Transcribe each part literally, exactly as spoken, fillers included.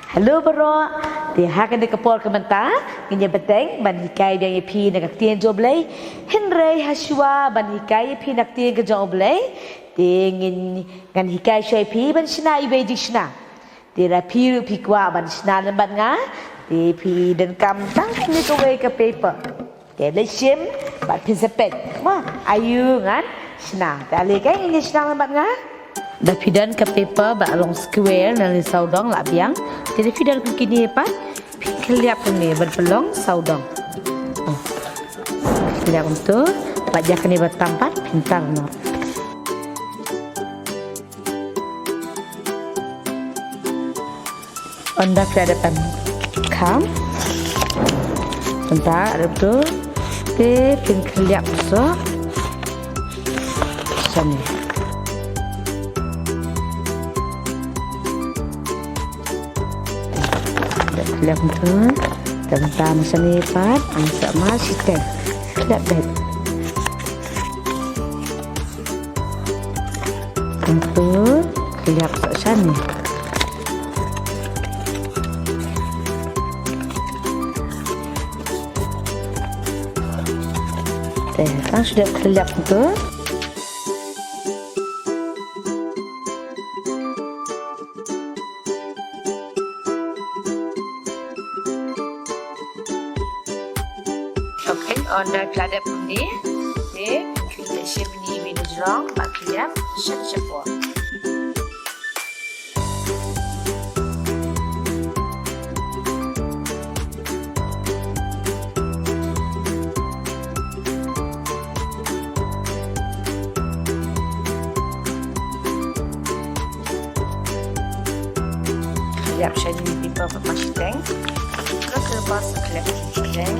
Hello baroh. Te ha kane ka por ka mynta ngin ïa bteng ban hikai biang ïa phi na ka ktien jong U Blei. Hynrei ha shuwa ban hikai ïa phi na ka ktien ka jong U Blei, te ngin, ngan hikai shuwa ïa phi ban shna iwei jingshna. Te lada phi ruh phi kwah ban shna lem bad nga, te phi donkam tang kane kawei ka paper. Te leit shim bad phin sa peit ma aïu ngan shna. Te ale, ka ngin ïa shna lem bad nga. Lada phi don ka paper ba long square nangne sawdong lah biang. Te lada phi don kum kine pat, phin khyllap kumne ban pynlong sawdong. Hmm. Khyllap kumto, bad ïa kane ba tam pat phin tar noh. Ynda phi la dep ban kham, ynda la dep to, te phin khyllap sa shane. Khyllap to, te mynta ma shane pat, ang sa ma shiteng. Khyllap beit. Kumto, khyllap sa shane. Te, tang shu dep khyllap kumto. Okay, ynda phi la dep kumne, te phin khyllap shim ïa ine i jrong, bad khyllap shapshap. Khyllap shane ïa ine i paper pat ma shiteng. Khyllap, khyllap, khyllap shiteng.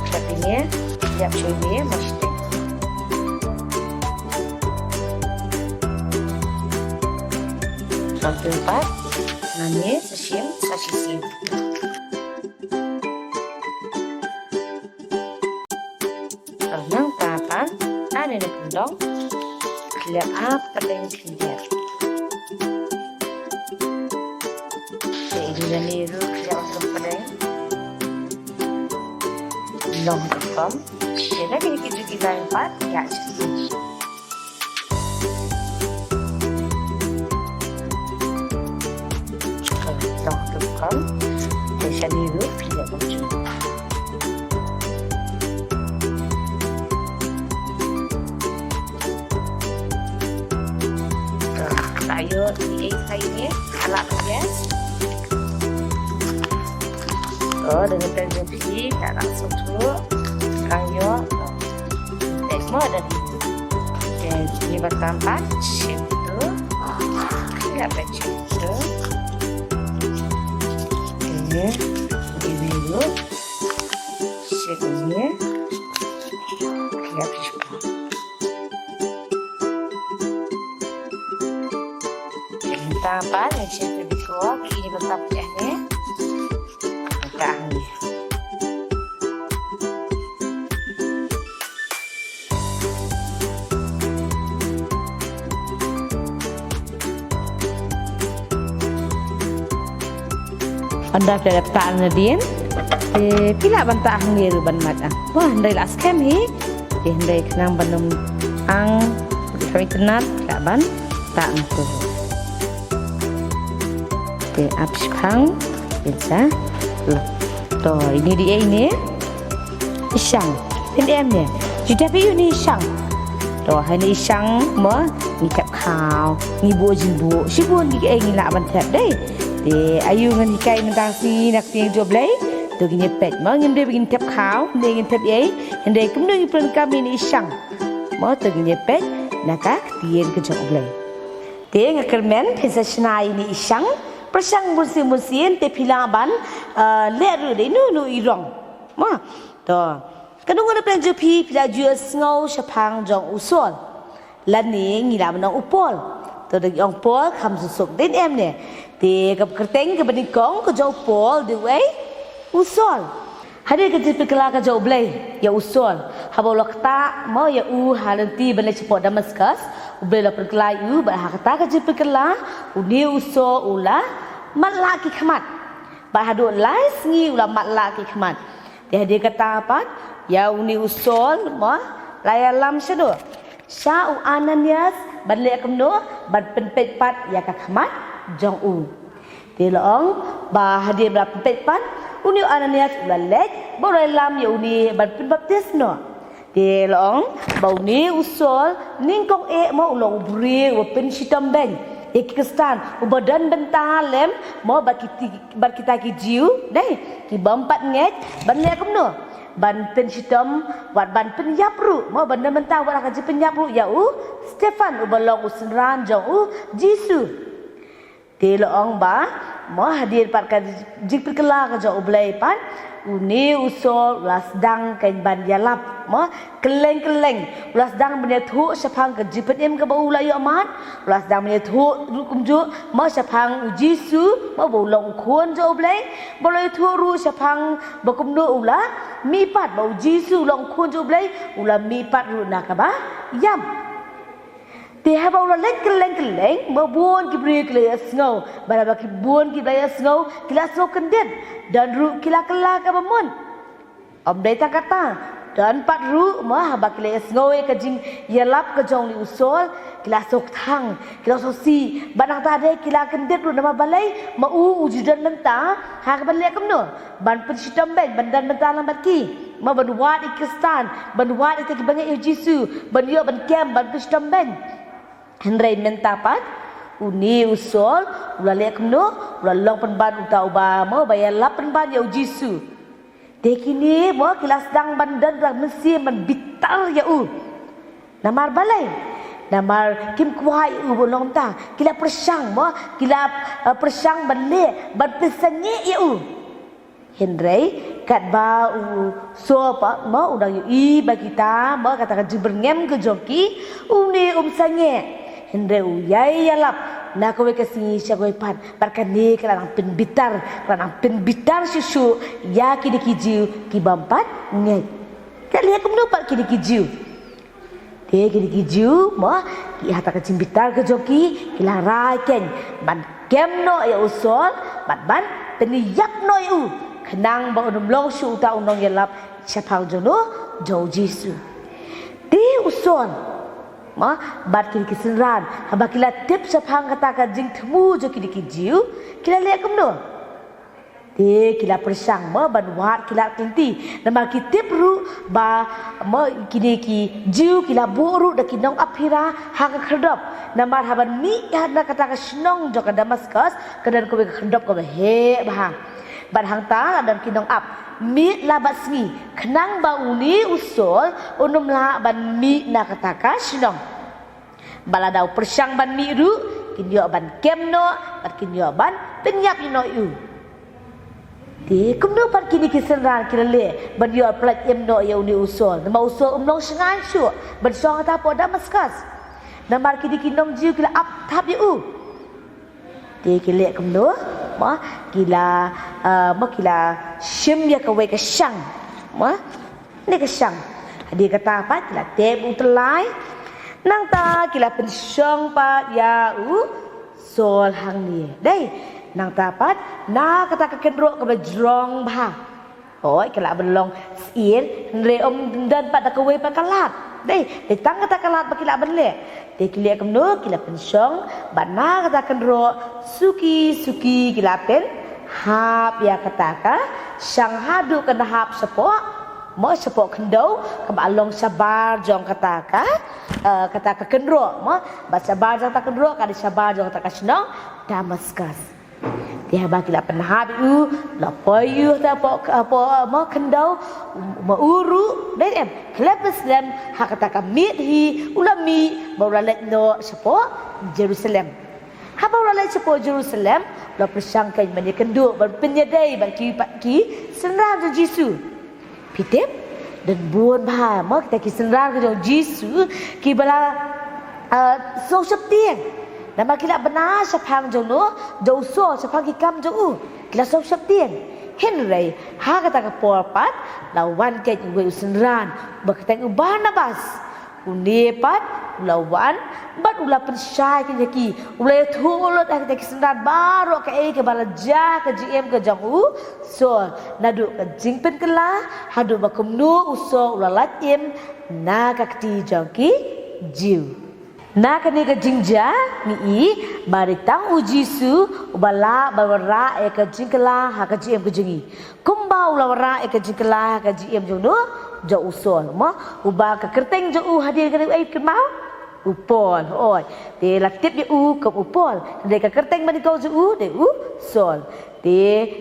Khyllap ine, khyllap shane ma shiteng. Khyllap pat, nangne sa shim sa shisien. Nangta pat, hangne na kyndong, khyllap hapdeng khyndiat. Te ine ruh khyllap hapdeng. Long rukom. Te na kine ki juh ki line pat, ïa shisien. Long rukom. Te shane ruh khyllap beit. Ka ïoh ïa i side ne, ala ka gas. Oh, dengan tension tinggi, ka ala satu. Ka ïoh. Tek mo dan. Okay, ini bakal empat, shift tu. Kena baca tu. Okay, ini dulu. Shift ini. Okay, habis. Mynta pat ngan shim ïa ka biko, ki mynta phi eh ne. Mynta hangne. Ynda phi la dep tah nadien, te phi lah ban tah hangne ruh ban mad ah. Wah, hynrei la skhem hi. Te hynrei khnang ban ym ang, kawei tnat, lah ban tah nangtu. Te ap shiphang, te sa. To, ine dei ei ine. Ishang. Phin em ne. Ju tep ïa u ne ishang. To, ha ne ishang mo, ngi tep khaw, ngi buh jingbuh. Shibun ngi ei ngi lah ban tep dei. Te aïu ngan hikai mynta sngi na ka ktien jong U Blei. To ngin ïa peit mo, ngim dei ba ngin tep khaw, ne ngin tep ei. Hynrei kumno ngi pyndonkam ïa ne ishang. Mo to ngin ïa peit na ka ktien ka jong U Blei. Te nga kyrmen phin sa shna ïa ne ishang, pyrshang bunsien bunsien te phi lah ban, eh, leh ruh dei nu nu i rong. Mo. To. Kano kano pyrshang jong phi, phi lah ju sngew shaphang jong u Saul. Lane ngi lah ban ong u Paul. To da ong Paul kham suk suk dei em ne. Te ka kyrteng kaba nyngkong ka jong u Paul dei uei? U Saul. Hadien ka jingpynkylla ka jong U Blei ïa u Saul, haba u la ktah mo ïa u ha lynti ban leit shapoh Damaskus, U Blei u la pynkylla ïa u, bad ha kata ka jingpynkylla, une u Saul u la matlah ki khmat. Bad haduh lai sngi u la matlah ki khmat. Te hadien kata pat, ïa une u Saul mo, la ïalam shano? Sha u Ananias, ban leh kumno? Ban pynpeit pat ïa ka khmat jong u. Te la ong ba hadien ba la pynpeit pat, une u Ananias u la leit, bad u la ïalam ïa une ban pynbaptis noh. Te la ong ba une u Saul, nyngkong eh mo, u long u briew uba pynshitom beiñ ïa ki Khristan, uba don bynta lem mo bad kita, bad kita ki Jiw, dei, ki bym pat ngeit, ban leh kumno? Ban pynshitom, wat ban pynïap ruh mo, ban don bynta wat ha ka jingpynïap ruh ïa u Stephan, uba long u synran jong U Jisu. Te la ong ba mo, hadien pat ka jingpynkylla ka jong U Blei pat, une u Saul u la sdang kein ban ïalap mo, kylleng kylleng. U la sdang ban ïathuh shaphang ka jingpynim kaba u la ïoh mad. U la sdang ban ïathuh ruh kumjuh mo shaphang U Jisu mo, ba u long u Khun jong U Blei. Bad u la ïathuh ruh shaphang ba kumno u la mihpat, ba U Jisu u long u Khun jong U Blei, u la mihpat ruh na kaba ïap. Te haba u la leit kylleng kylleng, ba bun ki briew ki la ïohsngew, bad haba ki bun ki la ïohsngew, ki la sngew kyndit, don ruh ki la kylla kaba mut. Ym dei tang kata, don pat ruh mo, haba ki la ïohsngew ïa ka jingïalap ka jong une u Saul, ki la sngew kthang, ki la sngew sih, bad nangta de ki la kyndit ruh, namar balei? Ma u, u ju don bynta ha kaba leh kumno? Ban pynshitom beiñ, ban don bynta lang bad ki. Mo ban wad ïa ki Khristan, ban wad ïa kita kiba ngeit ïa U Jisu, ban ïoh ban kem, ban pynshitom beiñ. Hynrei mynta pat, une u Saul u la leh kumno? U la long pynban uta uba mo, ba ïalap pynban ïa U Jisu. Te kine mo, ki la sdang ban don ka mynsiem ban bitar ïa u. Namar balei? Namar kim kwah ïa u ban long kumta. Ki la pyrshang mo, ki la, eh, pyrshang ban leh, ban pynsangeh ïa u. Hynrei katba u Saul pat mo, u dang ïohi ba kita mo, kata ka jingbyrngem ka jong ki, une um sangeh. Hynrei u ïai ïalap na kawei ka sngi sha kawei pat, bad kane ka la nang pynbitar, ka la nang pynbitar shuh shuh ïa kine ki Jiw ki bym pat ngeit. Ka leh kumno pat kine ki Jiw? Te kine ki Jiw mo, ki ha kata ka jingbitar ka jong ki, ki la rai kein ban kem noh ïa u Saul, bad ban pynïap noh ïa u, khnang ba un ym long shuh uta u nongïalap shaphang jong no, jong U Jisu. Te u Saul mo, bad kine ki synran, haba ki la tip shaphang kata ka jingthmu jong kine ki Jiw, ki la leh kumno? Te ki la pyrshang mo ban wad ki lad ki lynti. Namar ki tip ruh ba mo, kine ki Jiw ki la buh ruh da ki nongap hira ha ka khyrdop. Namar haba mih na kata ka shnong jong ka Damaskus, ka don kawei ka khyrdop kaba heh bha. Bad hangta la don ki nongap miet la bad sngi, khnang ba une u Saul un ym lah ban mih na kata ka shnong. Ba lada u pyrshang ban mih ruh, kin ïoh ban kem noh, bad kin ïoh ban pynïap ïa noh ïa u. Te kumno pat kine ki synran ki la leh ban ïoh pyllait im noh ïa une u Saul? Namar u Saul um long shngaiñ shuh ban shong hangta hapoh Damaskus. Namar kine ki nong Jiw ki la ap thap ïa u. Te ki leh kumno? Mo, ki la, eh, mo, ki la shim ïa kawei ka shang. Mo, ne ka shang. Hadien kata pat ki la tep u tyllai. Nangta ki la pynshong pat ïa u Saul hangne. Dei, nangta pat na kata ka kynroh kaba jrong bha. Hooid, ka lah ban long syiar, hynrei ym don pat da kawei pat ka lad. Dei, dei tang kata ka lad ba ki lah ban leh. Te ki leh kumno, ki la pynshong bad na kata ka kynroh suki suki ki la pynhap ïa kata ka shang haduh kan hap shapoh, mo, shapoh khyndew kaba long shabar jong kata ka, eh, kata ka kynroh, mo, bad shabar jong kata ka kynroh ka dei shabar jong kata ka shnong Damaskus. Te haba ki la pynhap ïa u, la poi ïa u hapoh, hapoh, mo, khyndew, mo, u ruh, dei em, khlem pynslem ha kata ka miet hi, u la mih bad u la leit noh shapoh Jerusalem. Haba u la leit shapoh Jerusalem, u la pyrshang kein ban ïakynduh, ban pynïadei bad ki, bad ki synran jong U Jisu. Phi tip, don bun bha mo kita ki synran ka jong U Jisu kiba la, ah, sngew sheptieng. Namar ki la bna shaphang jong no, jong u Saul, shaphang ki kam jong u. Ki la sngew sheptieng. Hynrei ha kata ka por pat la wan keiñ uwei u synran ba kyrteng u Barnabas. Une pat u la wan bad u la pynshai keiñ ïa ki, u la ïathuh lut ha kita ki synran baroh kaei kaba la jia ha ka jingim ka jong u Saul, naduh ka jingpynkylla haduh ba kumno u Saul u la lait im na ka kti jong ki Jiw. Na kane ka jingjia ngi i ba dei tang u Jisu uba lah ban wanrah ïa ka jingkylla ha ka jingim ka jong ngi. Kumba u la wanrah ïa ka jingkylla ha ka jingim jong u, jong u Saul, mo, uba ka kyrteng jong u hadien kane u ai kynmaw, u Paul. Hooid, te la tip ïa u kum u Paul, hynrei ka kyrteng ba nyngkong jong u dei u Saul. Te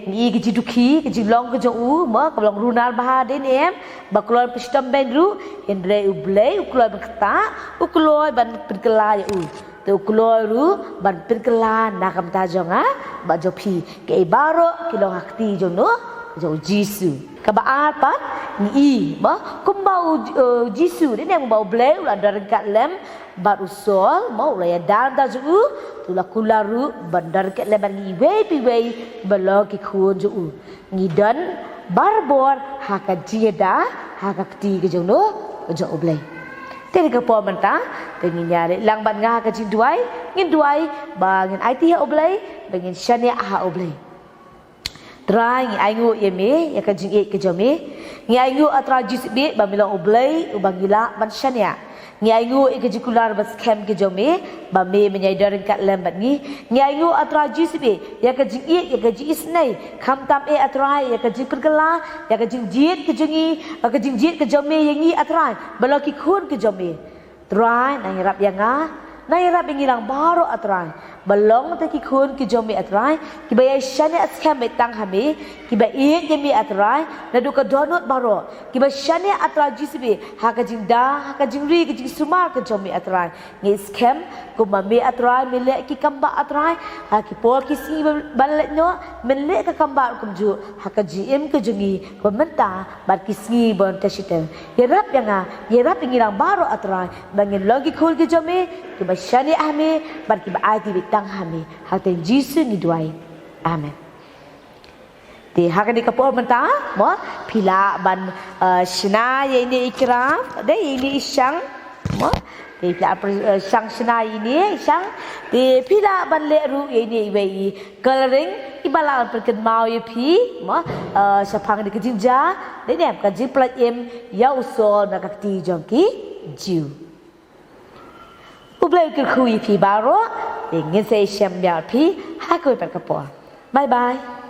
ngi i ka jingdukhi, ka jinglong ka jong u, mo, kaba long runar bha dei ne em, ba kloi pynshitom beiñ ruh, hynrei U Blei u kloi ban ktah, u kloi ban pynkylla ïa u. Te u kloi ruh ban pynkylla na ka bynta jong nga bad jong phi, kaei baroh ki long ha kti jong u, jong u Jisu. Kaba ar pat ngi i ba kumba u, eh, Jisu, dei ne em, kumba U Blei u la don ryngkat lem bad u Saul, mo, u la ïada na ka bynta jong u, te u la kular ruh ban don ryngkat lem bad ngi iwei pa iwei ba long ki khun jong u. Ngi don barabor ha ka jingïada ha ka kti ka jong u, ka jong U Blei. Te ha kane ka por mynta, te ngin ïaleit lang bad nga ha ka jingduwai, ngin duwai ba ngin aiti ha U Blei, ba ngin shaniah ha U Blei. Trai, ngi ainguh ïa me ïa ka jingïeit ka jong me. Ngi ainguh, A Trai Jisu, ba me long U Blei uba ngi lah ban shaniah. Ngi ainguh ïa ka jingkular ba skhem ka jong me, ba me, me ïai don ryngkat lem bad ngi. Ngi ainguh, A Trai Jisu, ïa ka jingïeit, ïa ka jingisynei, khamtam eh, A Trai, ïa ka jingpynkylla, ïa ka jingjied ka jong ngi, ïa ka jingjied ka jong me ïa ngi, A Trai, ba long ki khun ka jong me. Trai, nang ïarap ïa nga, nang ïarap ïa ngi lang baroh, A Trai, ba long tang ki khun ki jong me, A Trai, kiba ïai shaniah skhem beit tang ha me, kiba ïeit ïa me, A Trai, naduh ka dohnud baroh, kiba shaniah, A Trai Jisu, ha ka jingda, ha ka jingri, ka jingsumar ka jong me, A Trai. Ngi skhem kumba me, A Trai, me leh ki kambah, A Trai, ha ki por ki sngi ba, ba la leit noh, men leh ka kambah kumjuh ha ka jingim ka jong ngi, ba mynta bad ki sngi ba yn wan shiteng. Ïarap ïa nga, ïarap ïa ngi lang baroh, A Trai, ba ngin long ki khun ki jong me, kiba shaniah ha me bad kiba aiti beit tang ha me. Ha ka kyrteng Jisu ngi duwai. Amen. Te ha kane ka por mynta, mo, phi lah ban, eh, shna ïa ine i kraf, dei ine i shang, mo. Te phi lah, eh, shang shna ïa ine i shang. Te phi lah ban leh ruh ïa ine iwei i colouring iba lah ban pynkynmaw ïa phi, mo, eh, shaphang ine ka jingjia, dei ne em, ka jingpyllait im ïa u Saul na ka kti jong ki Jiw. U Blei u kyrkhu ïa phi baroh, te ngin sa ïashem biang phi ha kawei pat ka por. Bye bye.